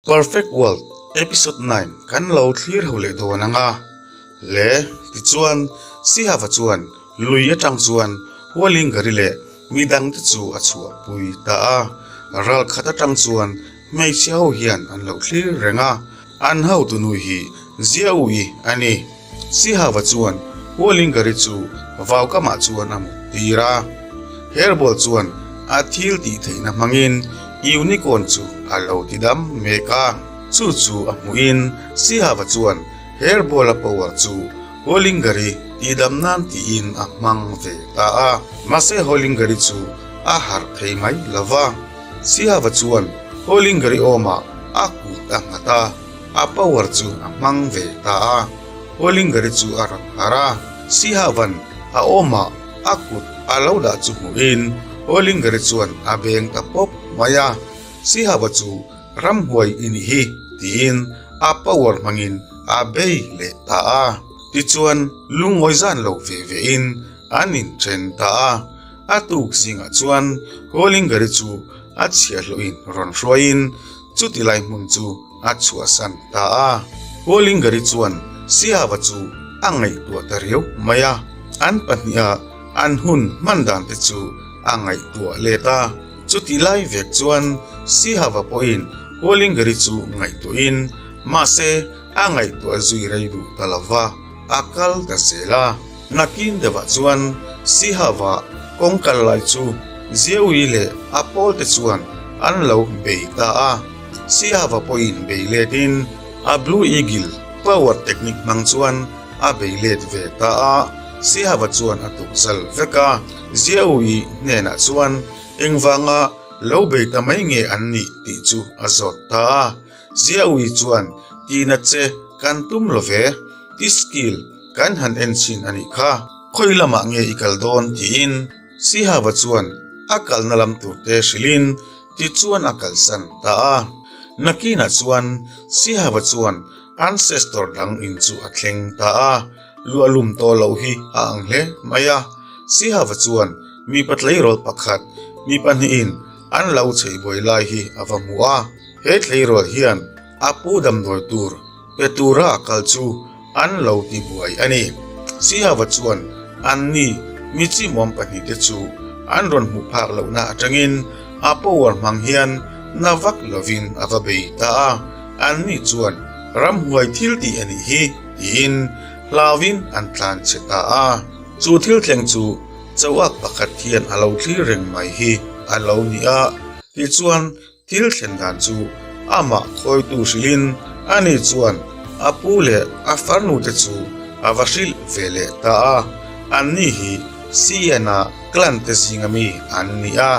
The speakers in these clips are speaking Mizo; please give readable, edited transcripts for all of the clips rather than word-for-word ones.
Perfect World Episode 9 kan lo thlir ho leh dawn ang a le. Tichuan, Sihava chuan lui atang chuan Hualingari leh mi dangte chu a chhuahpui ta a. Ral khat atang chuan hmeichhia ho hian an lo thlir reng a, an hotunu hi Ziaui a ni. Sihava chuan Hualingari chu vaukamah chuan a mut tir a. Herbal chuan a thil tih theihna hmangin Unicorn chu a lo ti dam mek a. Chu chu a hmuhin Sihava chuan Herbal-a power chu Hualingari tihdam nan tiin a hmang ve ta a. Mahse Hualingari chu a harh thei mai lo va. Sihava chuan Hualingari awmah a kut a nghat a. A power chu a hmang ve ta a, Holingari chu a rawn harh a, Sihavan a awmah a kut a lo dah chu hmuhin Holingari chuan a beng ta pawp mai a, Sihava chu ramhuai i nih hi tiin a power hmangin a bei leh ta a. Tichuan lungawi zan lo ve vein an inthen ta a, a tuk zingah chuan Holingari chu a chhiahhlawhin rawn hruaiin Chuti lai hmun chu a chhuahsan ta a. Hualingari chuan Siava chu a ngaihtuah ta riau mai a, an pahniha an hun hman dan te chu a ngaihtuah let a. Chuti lai vek chuan Sihava pawhin Hualingari chu ngaihtuahin mahse a ngaihtuah zui rei duh ta lo va, a kal ta zel a. Nakin deuhah chuan Sihava kawng kal lai chu Ziaui leh a pawlte chuan an lo bei ta a. Sihava pawhin bei letin a Blue Eagle power technique hmang chuan a bei let ve ta a. Sihava chuan a tukzal vek a, Ziaui hnenah chuan engvanga lo bei ta mai nge an nih tih chu a zawt ta a. Ziaui chuan tihna che kan tum lo ve, i skill kan han en chhin a nih kha, khawi lamah nge i kal dawn tiin Sihava chuan a kalna lam tur te hrilhin tichuan a kalsan ta a. Nakinah chuan Sihava chuan ancestor dang in chu a thleng ta a, luahlum tawh loh hi a ang hle mai a. Sihava chuan mipa tleirawl pakhat mi pahnihin an lo cheibuai lai hi a va hmu a, he tleirawl hian a pu damdawi tur pe tura a kal chu an lo ti buai a ni. Sihava chuan anni mi chimawm pahnihte chu an rawn hmuh phak lohna atangin a power hmang hian na vak lovin a va bei ta a, anni chuan ramhuai thil tih a nih hi tiin hlauin an tlan che ta a. Chu thil thleng chu Chauak pakhat hian a lo thlir reng mai hi a lo ni a, tichuan thil thlen dan chu amah khawitu hrilhin ani chuan a pu leh a farnu te chu a va hrilh ve leh ta a, anni hi CN-a clan te zinga mi an ni a,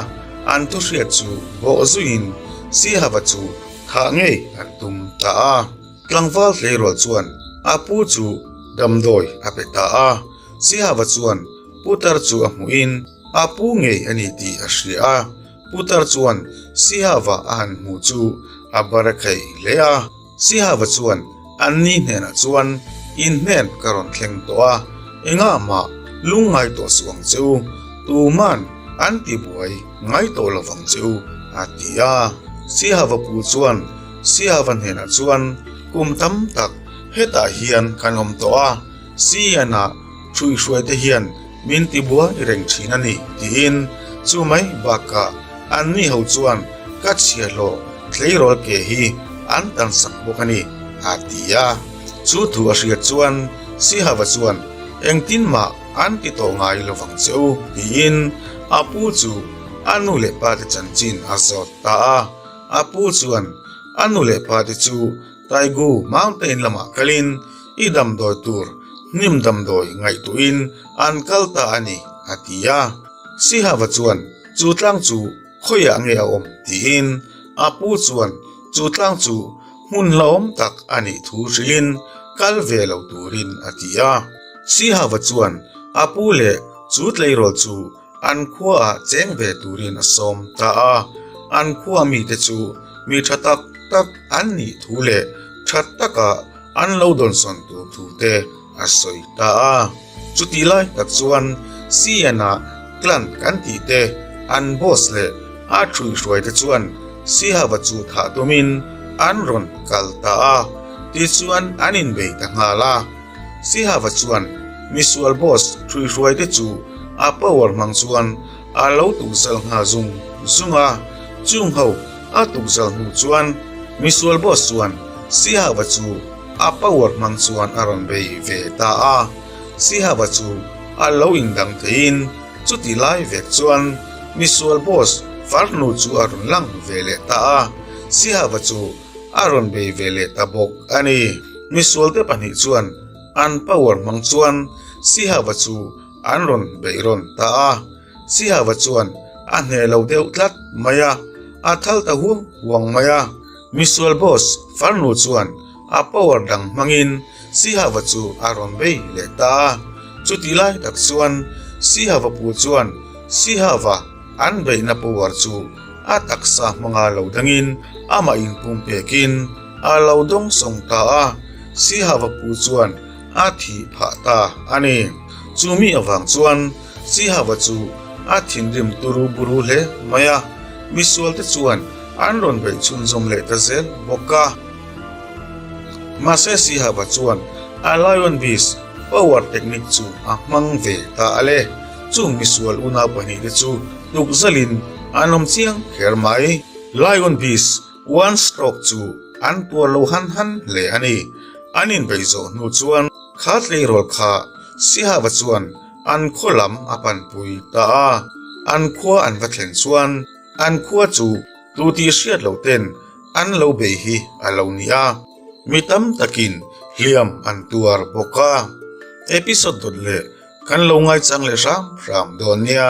an thuhriat chu bawh zuiin Sihava chu thah ngei an tum ta a. Tlangval tleirawl chuan a pu chu damdawi a pe ta a. Sihava chuan Putar chu a hmuhin a pu ngei a ni tih a hria a, Putar chuan Sihava a han hmuh chu a bar khaih hle a. Sihava chuan anni hnenah chuan, In hnen ka rawn thleng tawh a, engah mah lungngai tawh suh ang che u, tuman an ti buai ngai tawh lo vang che u, a ti a. Sihava pu chuan Sihava hnenah chuan, Kum tam tak hetah hian kan awm tawh a, Sian-a hruihruaite hian min ti buai reng thin a ni, tiin chu mai bakah anni ho chuan ka chhiahhlawh tleirawl ke hi an tan sak bawk a ni, a ti a. Chu thu a hriat chuan Sihava chuan engtin mah an ti tawh ngai lo vang che u, tiin a pu chu a nu leh pate chanchin a zawt ta a. A pu chuan a nu leh pate chu Taigu Mountain lamah kalin I damdawi tur hnim damdawi ngaihtuahin an kal ta a ni, a ti a. Sihava chuan chu tlang chu khawiah nge a awm tiin a pu chuan chu tlang chu hmun hlauhawm tak a nih thu hrilhin kal ve lo turin a ti a. Sihava chuan a pu leh chu tleirawl chu An khuaah cheng ve turin a sawm ta a, an khua mite chu mi tha tak tak an nih thu leh tha taka an lo dawnsawn tur thu te a sawi ta a. Chutih lai tak chuan CN-a clan kan tih te an boss leh a ṭhuihruai te chuan Sihava chu thah tumin an rawn kal ta a, tichuan an inbei ta nghal a. Sihava chuan misual boss hruihruai te chu a power hmang chuan a lo tukzal nghal zung zung a, chung ho a tukzal hnu chuan misual boss chuan Sihava chu a power hmang chuan a rawn bei ve ta a. Sihava chu a lo indang theiin chuti lai vek chuan misual boss farnu chu a rawn lang ve leh ta a, Sihava chu a rawn bei ve leh ta bawk a ni. Misualte pahnih chuan an power hmang chuan Sihava chu an rawn beih rawn ta a, Sihava chuan a hneh lo deuh tlat mai a, a thal ta huang huang mai a. Misual boss farnu chuan a power dang hmangin Sihava chu a rawn bei leh ta a. Chutih lai tak chuan Sihava pu chuan Sihava an beihna power chu a taksa hmanga lo dangin amah inpumpekin a lo dawngsawng ta a. Sihava pu chuan a thih phah ta a ni. Chumi avang chuan Sihava chu a thinrim turu buru hle mai a, misualte chuan an rawn beih chhunzawm leh ta zel bawk a. Mahse Sihava chuan a Lion Beast power technique chu a hmang ve ta a le. Chung misual unau pahnihte chu tukzalin an awm chiang kher mai. Lion Beast one stroke chu an tuar lo han han hle a ni. An inbeih zawh hnu chuan kha tleirawl kha Sihava chuan an khaw lam a panpui ta a. An khua an va thlen chuan an khua chu tu tih hriat loh ten an lo bei hi a lo ni a, mi tam takin hliam an tuar bawk a. Episode dawt leh kan lo ngaichang leh hram hram dawn nia.